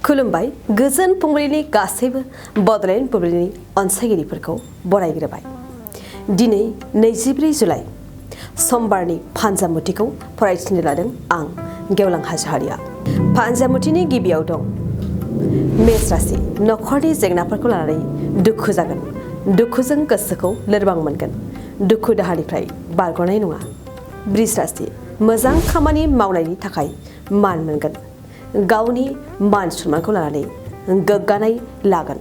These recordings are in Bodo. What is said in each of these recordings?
खुलुमबाय गोजोन फुंबिलिनि गासैबो बडलेण्ड बुब्लिनि अनसायगिरिफोरखौ बरायग्रोबाय। दिनै 24 जुलाइ समबारनि फानजामुथिखौ फरायथिनो लादों आं गेवलां हाज'हारिया। फानजामुथिनि गिबियाव दं मेष राशि। नखरनि जेंनाफोरखौ लानानै दुखु जागोन। दुखुजों गोसोखौ लोरबां मोनगोन। दुखु दाहानिफ्राय बारग'नाय नङा। बृष राशि। मोजां खामानि मावनायनि थाखाय मान मोनगोन। गावनि मान सन्मानखौ लानानै गोग्गानाय लागोन।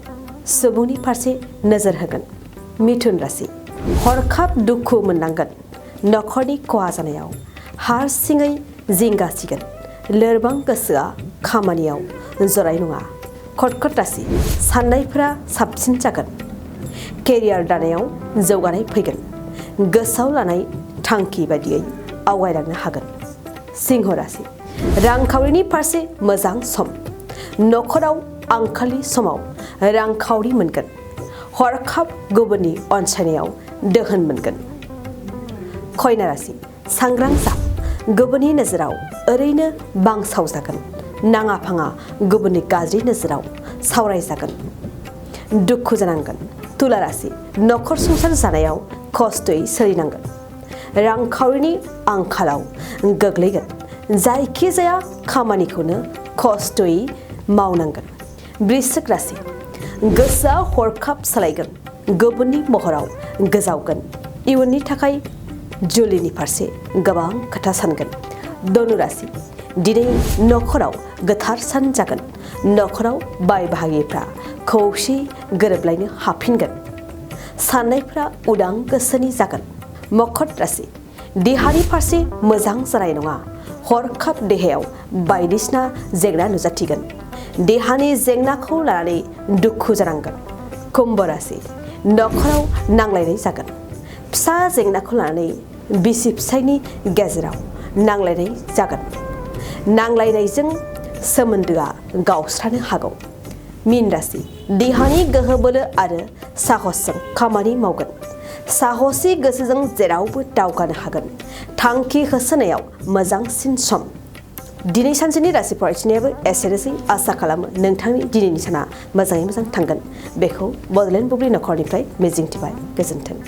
सुबुंनि फारसे नोजोर होगोन। मिथुन राशि। हरखाब दुखु मोननांगोन। नखरनि खहा जानायाव हारसिङै जिंगासिगोन। लोरबां गोसोआ खामानियाव जराय नङा। कर्कट राशि। साननायफोरा साबसिन जागोन। केरियार दानायाव जौगानाय फैगोन। गोसोआव लानाय थांखि बायदियै आवगायलांनो हागोन। सिंह राशि। रांखावरिनि फारसे मोजां सम। नखराव आंखालनि समाव रांखावरि मोनगोन। हरखाब गुबुननि अनसायनायाव दोहोन मोनगोन। कन्या राशि। सांग्रां जा। गुबुननि नोजोराव ओरैनो बांसावजागोन। नाङा फाङा गुबुननि गाज्रि नोजोराव सावरायजागोन। दुखु जानांगोन। तुला राशि। नखर संसार जानायाव खस्थ'यै सोलिनांगोन। रांखावरिनि आंखालाव गोग्लैगोन। जायखिजाया खामानिखौनो खस्थ'यै मावनांगोन। वृश्चिक राशि। गोसोआ हरखाब सोलायगोन। गुबुननि महराव गोजावगोन। इयुननि थाखाय जुलिनि फारसे गोबां खोथा सानगोन। धनु राशि। दिनै नखराव गोथार सान जागोन। नखराव बाय बाहागिफ्रा खौसेयै गोरोबलायनो हाफिनगोन। साननायफ्रा उदां गोसोनि जागोन। मकर राशि। देहानि फारसे मोजां जानाय नङा। हरखाब देहायाव बायदिसिना जेंना नुजाथिगोन। देहानि जेंनाखौ लानानै दुखु जानांगोन। कुम्भ राशि। नखराव नांलायनाय जागोन। फिसा जेंनाखौ लानानै बिसि फिसायनि गेजेराव नांलायनाय जागोन। नांलायनायजों सोमोन्दोआ गावस्रानो हागौ। मीन राशि। देहानि गोहो बोलो आरो साहसजों खामानि मावगोन। साहसि गोसोजों जेरावबो दावगानो हागोन। थांखि होसोनायाव मोजांसिन सम। दिनै सानसेनि राशि फरायथिनायाबो एसेनोसै। आसा खालामो नोंथांनि दिनैनि साना मोजाङै मोजां थांगोन। बेखौ बडलेण्ड बुब्लि नखरनिफ्राय मिजिंथिबाय। गोजोन्थों।